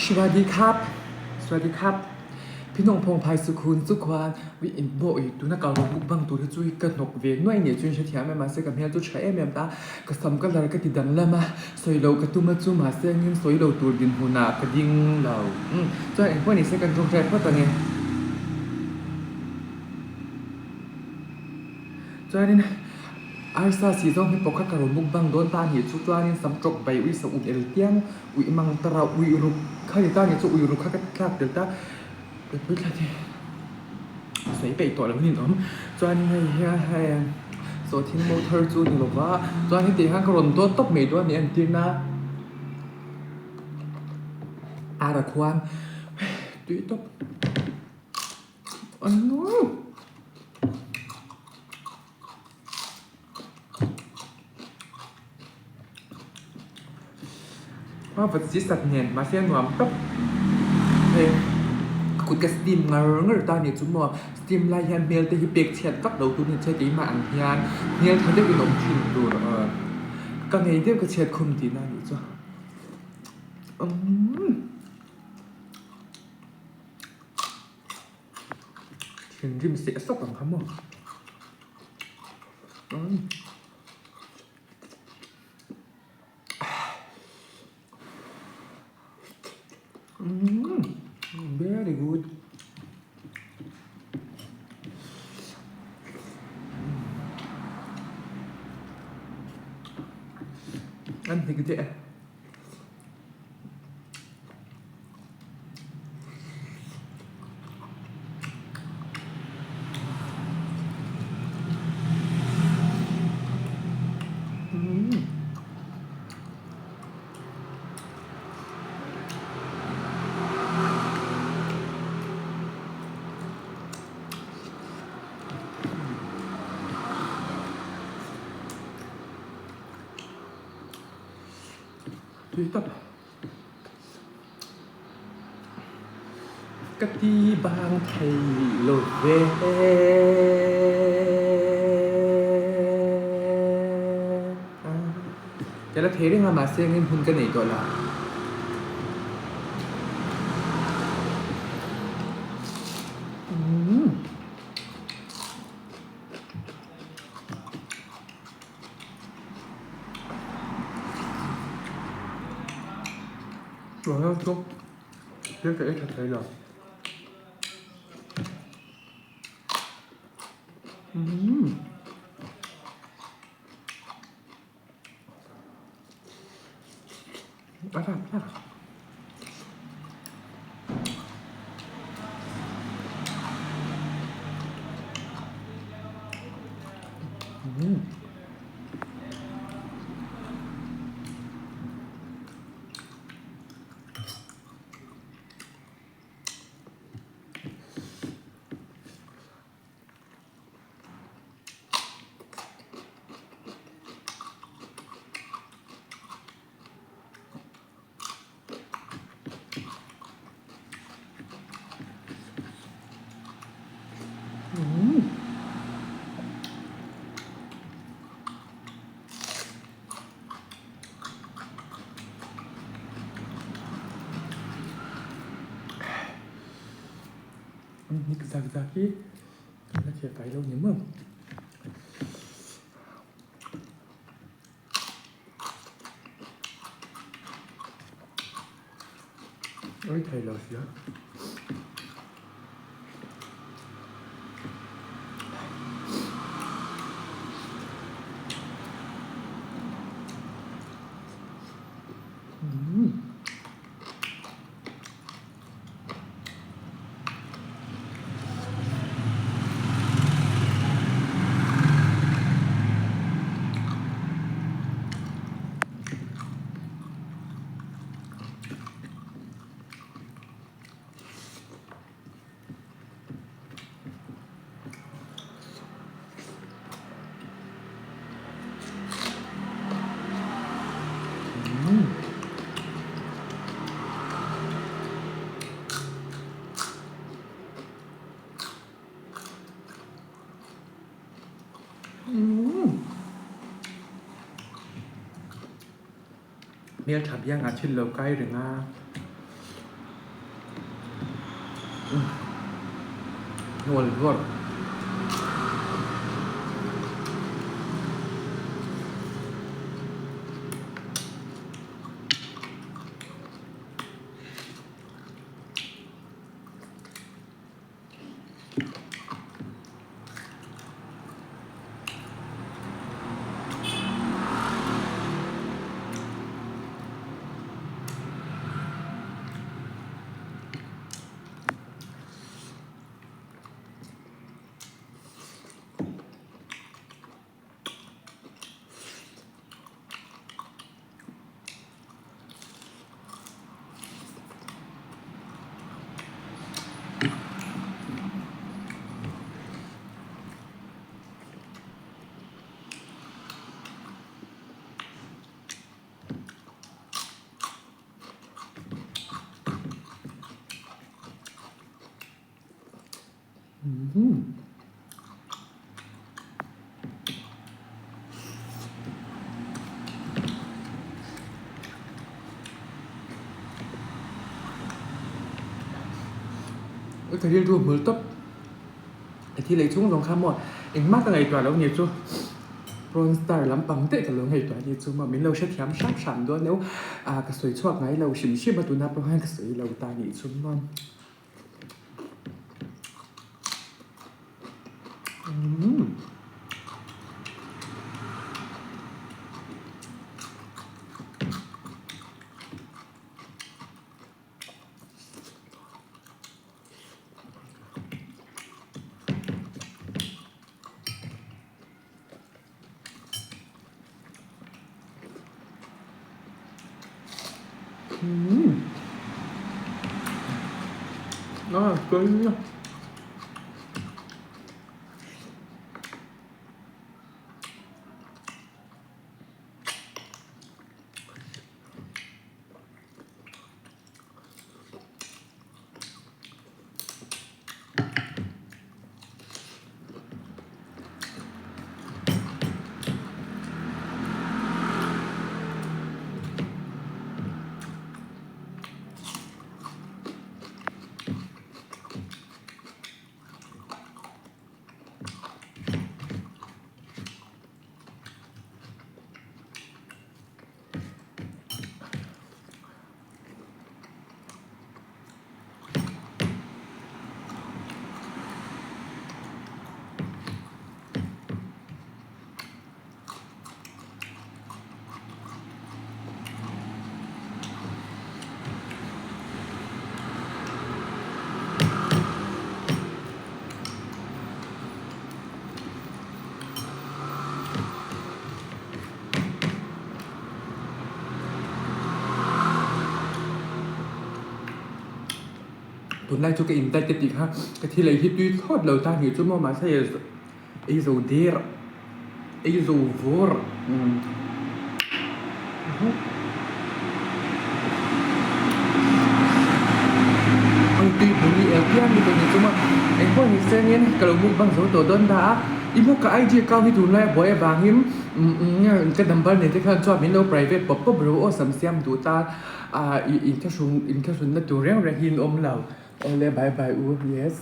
Sawasdi khap Sawasdi khap Phinawng phawng phai su khun chu khuan ui in maw ui tuna ka rawn mukbang tur hi chu ka hnawk ve nuai nia chuan hrethiam em mahse ka hmel chu tha em em ta ka sam colour ka ti danglam a sawi loh ka tum a chu mahse engin sawi lo tur dinhmunah ka ding lo umm chuan engpawh ni se kan tawngtai phawt ang e. Chuanin arsa si zawng hi pawh kha ka rawn mukbang dawn ta a nih chu chuanin sam tawk bai ui sa um el tiang ui mang ta rauh ui ruk kha ni ta a nih chu ui ruk kha ka thlak tel ta ka pui thla te sawi peih tawh lo hi an awm chuanin hei hian hei sawhthing mo thar chu ni lova chuan heti hian ka rawn dawt tawp mai dawn a ni a entir na ara khuan tui tawp. A vat si sat nen mahse a nuam tawp hei kut ka steam ngar ngar ta nih chu maw steam lai hian hmel te hi pek chhiat vak lo tur ni che keimah ang hian hmel tha deuhin awm thin tur ka ngei deuh ka chhiat khum tihna nih chu umm. Thinrim seh sawk ang kha maw. Very good. Ăn thì cái dễ. Tui tak. Ka ti bang thei lo ve. Ka la thei reng a mahse engin hun ka nei tawh lo. Chuan chu thil ka ei tha thei lo. Umm. A rap rap. Umm. Nik zak zak hi la thlir fai lo ni maw. Oi thei lo sia. Umm. Hmeltha biangah thil lo kai reng a. Hnual vawr. Ka rilru hmul tawp ka thi leh chhung zawng kha maw engmah ka ngaihtuah lo ni chu prawn star lampang daih ka lo ngaihtuah a ni chu maw min lo hrethiam hram hram dawn deuh a ka sawi chhuak ngai lo hrim hrim a tuna pawh hian ka sawi lo ta nih chu maw. Ah, tui. Tunlai chu ka in diet ka tih kha ka thil ei hi tui thlawt lo ta nih chu maw mahse ei zo der ei zo vawr ang tui hmu ni el piang lutuk ni chu maw engpawh ni sengin ka lo mukbang zo tawh dawn ta a i hmu ka IG account hi tunlai a buai avangin ka number nei te khan chuan min lo private pawp pawp ro aw sam siam duh ta a inthlahrun inthlahrunna tur reng reng hi an awm lo awle bye bye u yes.